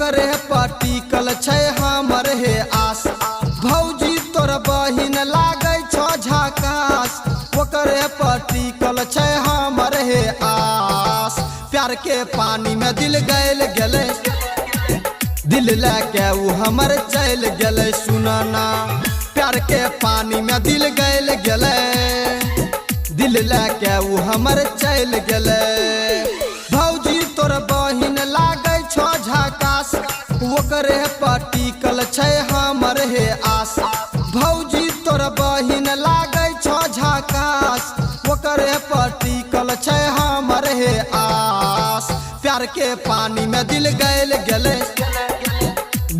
ओकरे पर टिकल छै हमर हे आस। भौजी तोर बहिन लागै छौ झकास, ओकरे पर टिकल छै हमर हे आस। प्यार के पानी में दिल गैल गेलै, दिल लए उ हमर चलि गेलै। सुनना प्यार के पानी में दिल गैल गेलै, दिल लए उ हमर चलि गेलै। भौजी तोर बहिन लागै छौ झकास, ओकरे पर टिकल छै हमर हे आस। भौजी तोर बहिन लागै छौ झकास, ओकरे पर टिकल छै हमर हे आस। प्यार के पानी में दिल गैल गेलै,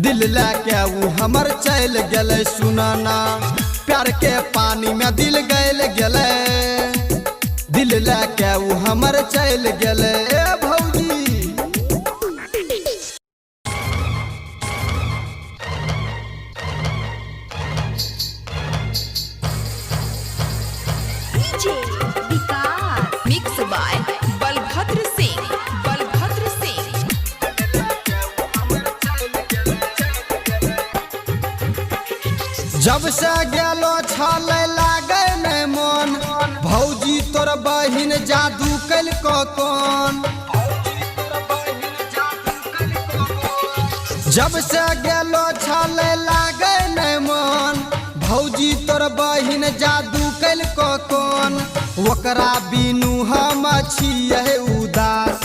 दिल लए उ हमर चलि गेलै। सुनना प्यार के पानी में दिल गैल गेलै, दिल लए उ हमर चलि गेलै। ए भौजी। DJ Vikas. Mix by Balbhadra Singh. Balbhadra Singh. जब से गेलो छलै लागै नै मोन, भौजी तोर बहिन जादू कैलको कोन। जब से गेलो छलै लागै नै मोन, भौजी तोर बहिन जादू कैलको कोन। ओकरा बिनु हम छियै उदास,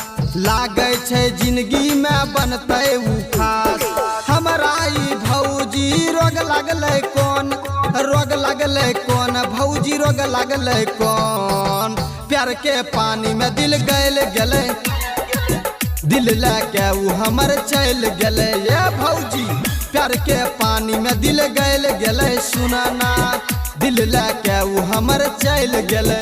लागै छै जिंदगी में बनतै उ खास। हमरा ई भौजी रोग लागलै कोन, रोग लागलै कोन, भौजी रोग लागलै कोन। प्यार के पानी में दिल गैल गेलै, दिल लए उ हमर चलि गेलै। ए भौजी प्यार के पानी में दिल गैल गेलै। सुनना दिल लए उ हमर चलि गेलै।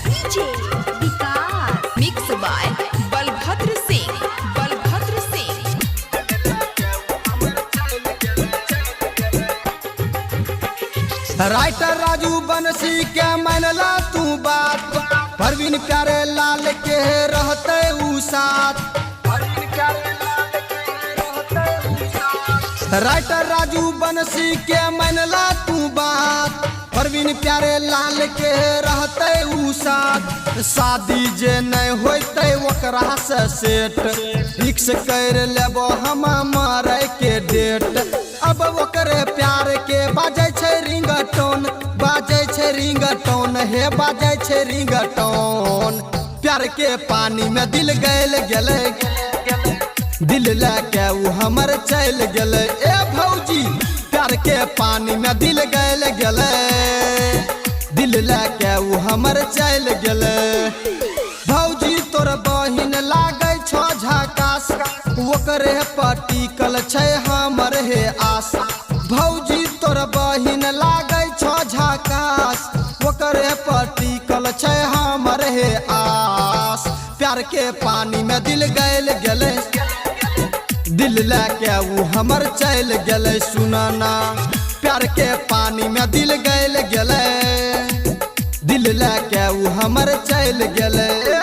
DJ Vikas. Mix by Balbhadra Singh. Balbhadra Singh. Writer Raju Bansi के मानला तू बात, परवीन प्यारे लाल के रहते उ साथ। राइटर राजू बंसी के मानला तू बात, परवीन प्यारे लाल के रहते उ साथ। शादी जे नहीं होते ओकरा से सेट, फिक्स कर लेबो हम मरे के डेट। अब ओकरे प्यार के बाजै छै रिंगटोन, बाजै छै रिंगटोन, हे बाजै छै रिंगटोन। प्यार के पानी में दिल गैल गेलै, दिल लए उ हमर चलि गेलै। ए भौजी प्यार के पानी में दिल गैल गेलै, दिल लए उ हमर चलि गेलै। भौजी तोर बहिन लागै छौ झकास, ओकरे पर टिकल छै हमर हे आस। भौजी तोर बहिन लागै छौ झकास, ओकरे पर टिकल छै हमर हे आस। प्यार के पानी में दिल गैल गेलै, दिल लए उ हमर चलि गेलै। सुनना प्यार के पानी में दिल गैल गेलै, दिल लए उ हमर चलि गेलै। ए